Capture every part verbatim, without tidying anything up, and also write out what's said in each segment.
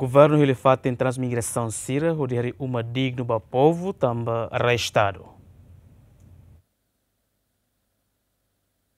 Governu hili fatin transmigrasaun sira hodi harii uma dignu ba povu tanba rai estadu.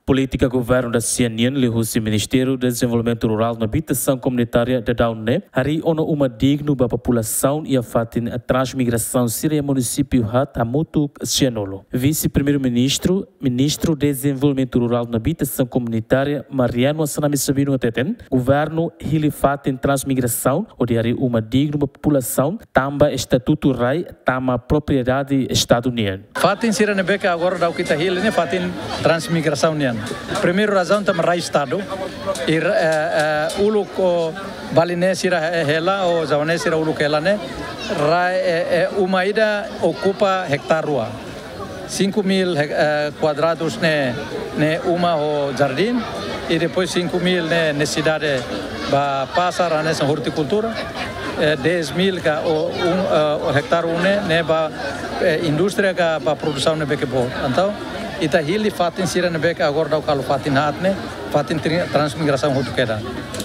Polítika governu dasia nian liuhusi Ministériu Dezenvolvimentu Rurál no Abitasaun Komunitária daudaun ne'e harii ona uma dignu ba populasaun iha fatin transmigrasaun sira iha munisípiu haat hamutuk sianulu. Vise-Primeiru-Ministru, Ministru Dezenvolvimentu Rurál no Abitasaun Komunitária, Mariano Assanami Sabino hateten, governu hili fatin transmigrasaun hodi harii uma dignu ba populasaun tanba estatutu rai tama propriedade estadu nian. Fatin sira ne'ebé ke agora daudaun ita hili ne'e fatin transmigrasaun nian. Primeiru razaun tanba rai estadu, i, eh, eh, uluk ho Balinés sira, eh, hela, ho Javasés sira uluk hela ne'e, rai, eh, eh, uma ida okupa ektár rua. Cinco mil hek-, eh, kuadradus ne'e, ne'e uma ho jardín, i depois cinco mil ne'e, ne'e nesesidade ba pasar, hanesan ortikultura, eh, dez mil ka o un, eh, o ektár um ne'e, ne'e ba, eh, indústria ka ba produsaun ne'ebé ke boot. Entaun, ita hili fatin sira ne'ebé ke agora daudaun halo fatin haat ne'e, fatin tri-, transmigrasaun hotu kedan.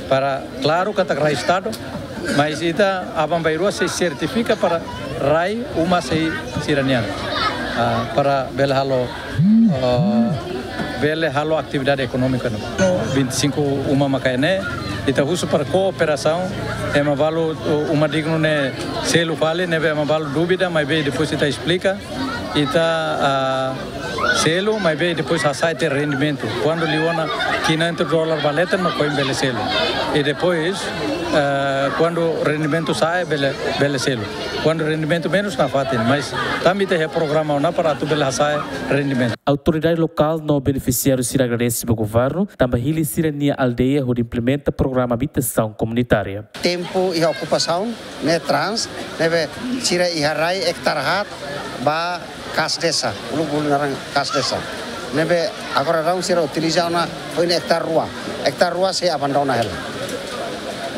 Para, klaru, katak rai estadu, mas ita aban-bainrua sei sertifika para rai uma sei sira-nian. Ah, para bele halo, ah, bele halo atividade ekonómika no. Vinte e cinco uma maka iha ne'e, ita husu para kooperasaun, ema balu, uh, uma dignu ne'e selu fali, ne'ebé ema balu dúvida, maibé depois ita esplika, ita, ah, selu, maibé depois hasa'e tiha rendimentu. Kuandu liu ona quinhentos dólar ba leten mak oin bele selu. I depois, eh, kuandu rendimentu sa'e, bele, bele selu. Kuandu rendimentu menus, nafatin. Mas tanba ita iha programa ona para atu bele hasa'e rendimentu. Autoridade lokál no benefisiáriu sira agradese ba governu tanba hili sira-nia aldeia hodi implementa programa abitasaun komunitária. Tempu iha okupasaun ne'e trans, ne'ebé sira iha rai ektár haat ba kas desa, uluk bolu naran kas desa. Ne'ebé agora daudaun sira utiliza ona oin ektár rua. Ektár rua sei abandona hela.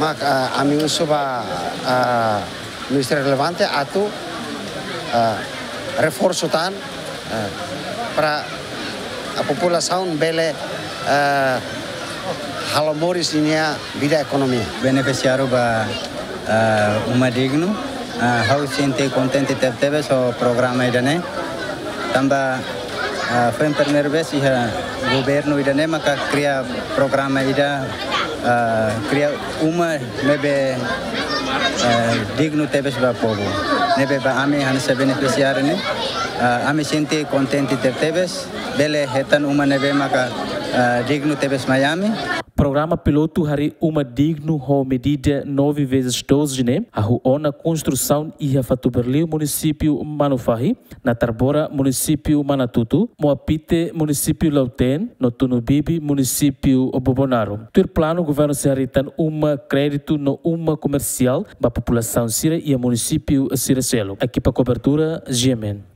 Mak, ah, ami husu ba, ah, ministériu relevante atu, ah, reforsu tan, ah, para populasaun bele, ah, halo moris ninia vida ekonomia. Benefisiáriu ba, ah, uma dignu, ah, ha'u sente kontente tebetebes ho programa ida-ne'e. Tanba, ah, foin primeira vez iha governu ida-ne'e maka kria programa ida, ah, kria uma ne'ebé, ah, dignu tebes ba povu. Ne'ebé ba ami hanesan benefisiáriu ne'e, ah, ami sente kontente tebetebes, bele hetan uma ne'ebé maka, ah, dignu tebes mai ami. Programa pilotu harii uma dignu ho medida nove vezes doze ne'e hahú ona konstrusaun iha Fatuberliu, munisípiu Manufahi, Natarbora, munisípiu Manatutu, Moapite, munisípiu Lautém, no Tunubibi, munisípiu Bobonaro. Tuir planu, governu sei harii tan uma kréditu no uma komersiál ba populasaun sira iha munisípiu sira seluk. Ekipa kobertura, G M N.